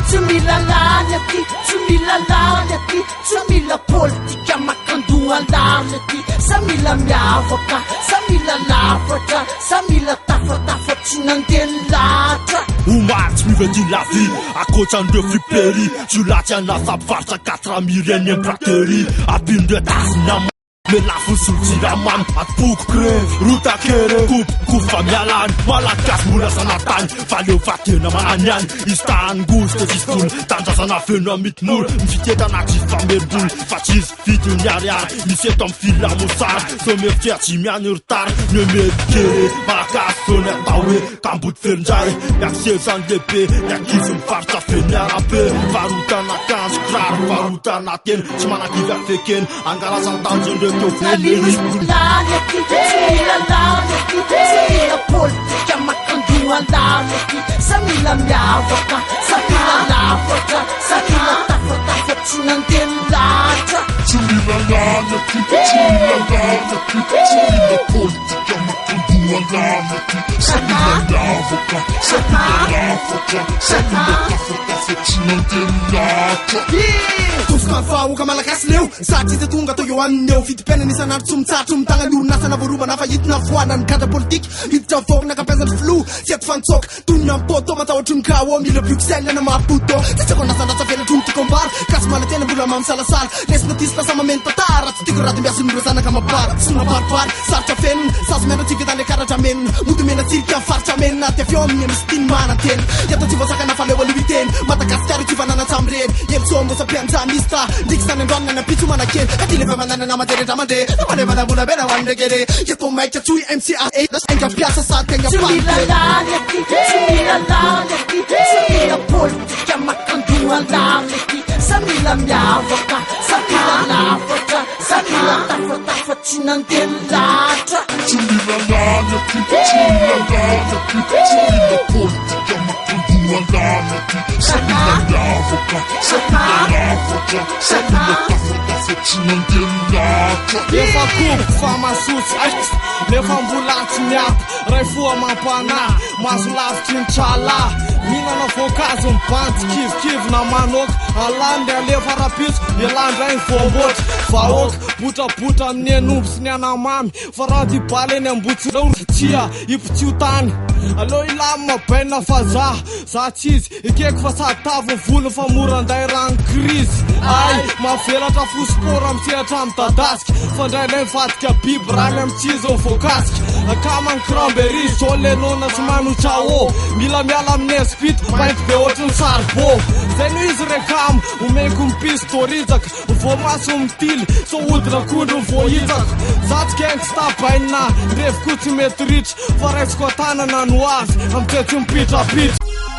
Tsy mila lany aty, tsy mila lany aty, tsy mila politika makandoha lany aty, sa mila miavaka, sa mila lafatra, sa mila tafatafa tsy nandeha ny lahatra. Omaly tsy miova ity la vie Ankoatran'ireo friperie Jiolahy tsy an'asa mpivarotra 4 mille eny amin'ny braquerie Ampian'ireo tasy na Melafo ny solon-jiramamy Atopoko creve Rotakere Kopy kofa miala any Malagasy mbola zanatany Fahaleovantena manany ihany Izy tany ngozy dia tsisy vola Tanindrazana feno amidy mora Ny fitentana tsy famerim-bola Fa tsisy vidiny ariary Misy eto amin'ny villa mosary Sao mieritreritra tsy miany ry tary Ny mety kely Malagasy zao ny atao hoe Kamboty velon-dray Miaky seza ny lehibe Ny ankizy mivarotra feno arabe Varotana akanjo kiraro Varotana tena Tsy manakivy afekena Angalazany tanjon'ireo teo Alino lany aty, tsy mila lany aty, tsy mila politika makandoha lany aty, sa mila miavaka, sa mila lafatra, sa mila tafatafa tsy nandeha ny lahatra. Tsy mila lany aty, tsy mila lany aty, tsy mila politika makandoha lany aty, sa mila miavaka, sa mila lafatra, sa mila tafatafa tsy nandeha ny lahatra. Tofoka ny vahoaka malagasy leo Satria tsy tonga tao eo aminy eo Vidim-piainana isan'andro tsy mitsahatra Mitàna ny orinasa na voaroba fa hitina foana ny gadra politika Miditra mivoaka na kampiazan'ny filoha Tsy eto fantsoka Tonona ny poto Matahotra ny KO Mila Bruxelles na Maputo Tsy tiako andrasandrasa velatra ny tiako ambara Gasy manantena mbola mamisalasala Lesona diso lasa mameno tantara Tsy tiako raha dimbiasin'ny ireo zanaka amam-para Tsy mabaribary Sarotra afenina Sazy miandry tsy vita ilay karatra menina Mody mena tsirika ny faritra menina Dia avy eo amin'ny misy tiany manantena Eto tsy voasakana fa leo aloha hiteny Madagasikara io tsy fananana tsamreny Helisoa mbosa mpianjanista Ndriky zany androany na ny ampitso manakely Aty lefa mananana manjere mandre Manevana vola be na ho an'ny rekere Eto maika tsoy MCA Ainga mpiasa sady ainga Tsy mila mpandre lany aty, tsy mila lany aty, tsy mila politika makandoha lany aty, sa mila miavaka, sa mila lafatra, sa mila tafatafa tsy nandeha ny lahatra. Tsy mila lany aty, tsy mila lany aty, tsy mila politika makandoha lany aty, sa mila miavaka, sa mila lafatra, sa mila tafatafa tsy nandeha ny lahatra. Efa kobo fa masotsy aiks Nefa mbola tsy miato Ray fo amam-panahy Maso lavitry ny trala Mihinana voankazo mibanjy Kivikivy na manoaka Alany ny alefa rapitso Ialahy indray ny voamboatra Vahoaka botrabotra amin'ny henomby sy ny anamamy Fa raha ty bala eny Ambohitsiroa Tsia ipitsio tany Aleo hilamina bainina fa za Za tsy izy Ekeko fa sady tavy ny volony fa mora anday rano krizy Ay, mahavelatra fo sport amin'ny sehatra midadasika Fa indraindray mivadika biby rany amin'ny tsy izy ny voakasika Akama ny cranberries, John Lennon sy Manu Chao Mila miala amin'ny espit, mainty be ohatry ny saribô Zay no izy re kamo, omeko ny pistorijaka Voamaso mitily, sao hodin'akondro ny voahitsaka Za tsy gangsta bainina, revy koa tsy mety ritra Fa raisiko an-tanana no azy, amin'izay tsy mipitrapitra.